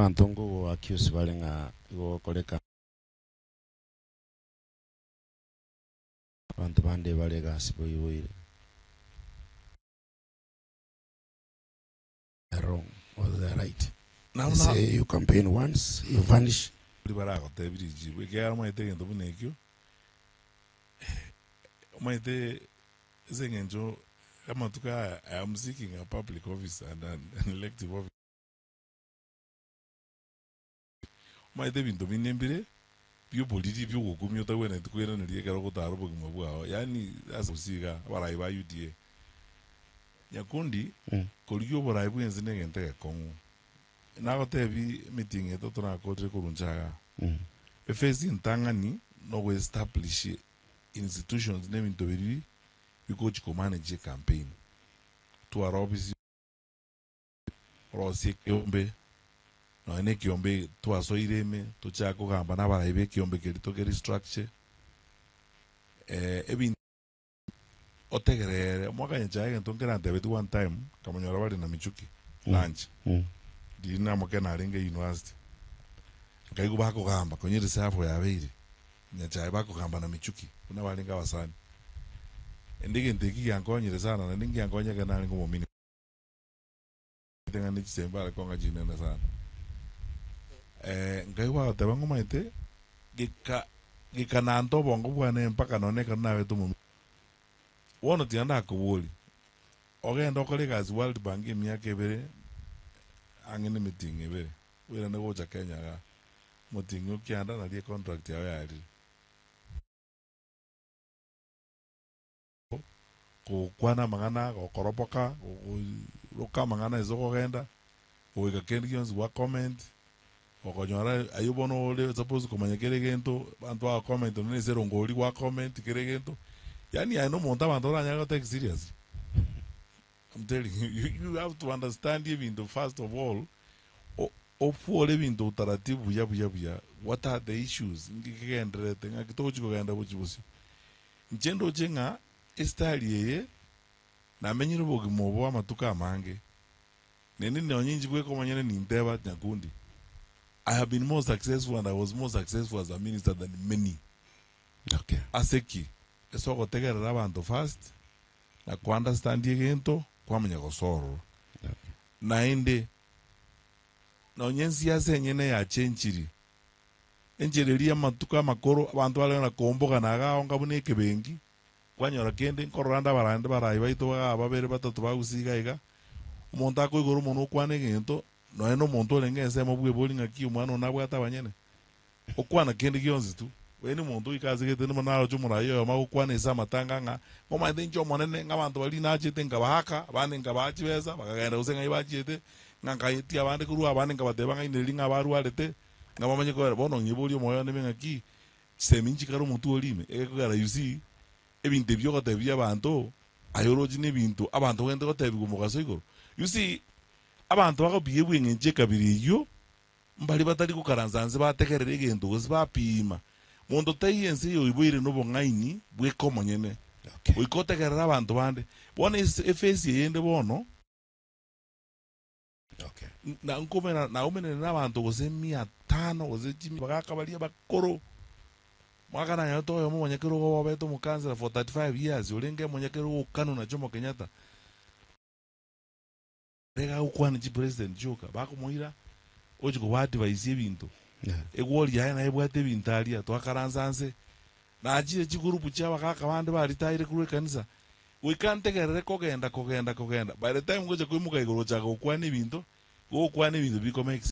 Abanto nkogo accuse bare ng'a igo ogokoreka. Abanto bande bare egasi boiboire. They are wrong or they are right. Nabo They na say you campaign once, you vanish. Baria baragotebie richibu, ekiagera omanyete egento buna ekio, omanyete ase eng'encho amatuko aya I am seeking a public office and an elective office. Omanyete ebinto binde mbire bioboriri biogokumia otagwenereti koiraneria ekero ogotara obogima bwao, yaani ase gose iga abarai ba UDA. Nyakundi, korigia oborai bwensi na egento egekong'u. Nagotebi emeeting eye torakorire korwa inche igaa, ephase entang'ani nogo establish institutions na ebinto biria bigochi ko manage ecampaign. Tware office. Orosie ekeombe, nonya na ekeombe twasoire ime, tochake kogamba na abarai b'ekeombe keria toke restructure, ebinto otegerere, omwaka nyachae egento nkerantebetie one time, nkamonyora bare na Michuki lunch, riria namoke narenge university, nkaigwa bakogamba konya ereserve yabeire, Nyachae bakogamba na Michuki buna barenge abasani. Ende egento eki giankonyire sana naende ngiankonya ekero narenge omomini. Ng'a ne chisembe are kong'a chinene sana. Eh, nkaigwa agoteba ng'a omanyete, geka gekananta obongo bwane mpaka nonye ekero nabete omomi. Bono tiga ndakoborie, ogende okore egasi World Bank emiaka ebere, ang'e na emitingi ebere, oirane gocha Kenya igaa, omotingi o kianda nario econtract yao yarire. Gokwana amang'ana, gokoropoka, gokoroka amang'ana ase okogenda, goika kende gionsi gwa comment, okonyora aywo bono ore suppose komanya kera egento, abanto bago comment nonye na ase erongori gwa comment kera egento, yaani aye na omonto abanto baranyare go take seriously? I'm telling you, you, you have to understand ebinto first of all, o- ofuore ebinto utaratibu buya buya buya, what are the issues, nki kegendererete, ng'aki togochi kogenda gochi bosio. Inche ndoche ng'a estari eye namenyire obogima obo amatuko amange, naende nonye inche bweka omonyene ninteba Nyakundi, I have been more successful and I was more successful as a minister than many. Okay. Ase ki? Ase ogotegerera abanto first, na ko understand egento, kwamanya gosorora. Okay. Naende, nonye ensiasa enyene yachenchiri, Enchera eria y'amatuko amakoro, abanto barenge na koombogana iga aonga buna ekebengi, kwanyora kende, nkorora nde abarande baraai baito igaa babere batato bagusii iga iga, omonto akoigora omonwa okwana egento, nonya na omonto orenge ensemo bwebori ng'aki omwana one nabwate abanyene, okwana kende gionsi tu. Yaani omonto goika ase gete nigo naroche omorai oyomo agokwana ase amatanga ng'a, ng'omanyete inche omonene, ng'a abanto baria nachete nkabahaka, abande nkabaha chibesa, bakagenda gose ng'ai bachiete, ng'a nkaetia abande korwa abande nkabateba ng'a ineri ng'a barwarete, Ng'a bamanye kogera bono ng'iborie omoyo one ime ng'aki, chisemi nchikare omotwe oria ime, egekogera you see, ebinto ebi ogotebia abanto, aye oroche na ebinto abanto bagente gotebigwa omogaso igoro. You see, abanto bagobiebwa eng'encho ekabira eyio, mbari batari gokaransa nse bategerere egento gose bapiima. Monto taiyo ense eye oiboire na obong'aini bweka omonyene, Okay. goika otegerere abanto bande. Bono ase efesi eyende bono. Okay. Na nkomera naumerane nabanto gose mia tano gose chimia bagaka baria bakoro. Mwaka nanyarete oyomo omonyakerogo obete omokansela for 35 years orenge omonyakerogo okanu na Jomo Kenyatta. Rega agokwana chipresident chioka bakomoira ochi koba advise ebinto. Yeah. Egwori yaye naye ebwate ebinto aria twakaransa nse. Nachire chigurupu chia abagaka bande baritaire korwa ekanisa Goika ntegerere kogenda, kogenda, kogenda. By the time ngocha koimoka igoro gochaka gokwana ebinto, gokwana ebinto biko make sense.